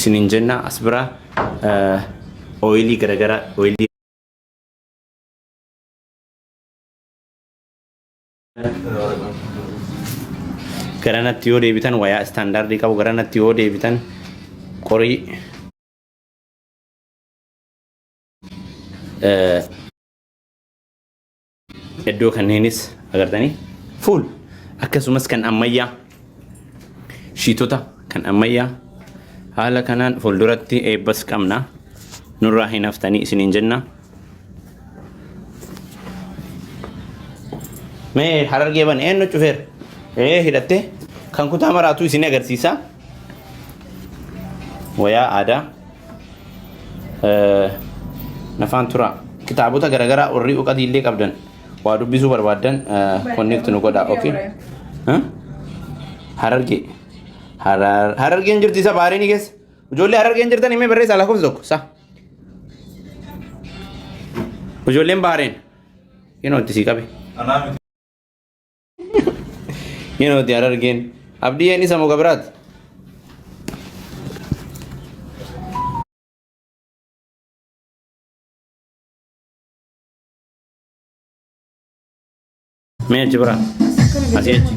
Isiniin jenna as bira ooyilii garaagaraa ooyilii garanatti yoo deebitan wayaa istaandaardii qabu garanatti yoo deebitan qorii iddoo kanneenis agartanii fuul akkasumas kan ammayyaa shiitota kan ammayyaa haala kanaan fuulduratti eebbas qabna nurraa hin haftanii isiniin jenna. Mee harargee bane eenyu cufeera? Ee hidhattee kan kutaa maraatu isin agarsiisa. Wayaa aadaa. Nafaan tura. Kitaabota garaagaraa warri uqatii illee qabdan waa dubbisuu barbaaddan connect nu godhaa. Okay. Harargee. Harargeen jirti isa baareenii keessa. Ijoollee harargeen jirtan himee barreessaa lakkoofsa tokko. Sa. Ijoolleen baareen. Yeroo itti sii qabe. Anaa miti. Yeroo itti harargeen. Abdiyyeen isa muka biraati. Mee achi bira. Asii achi.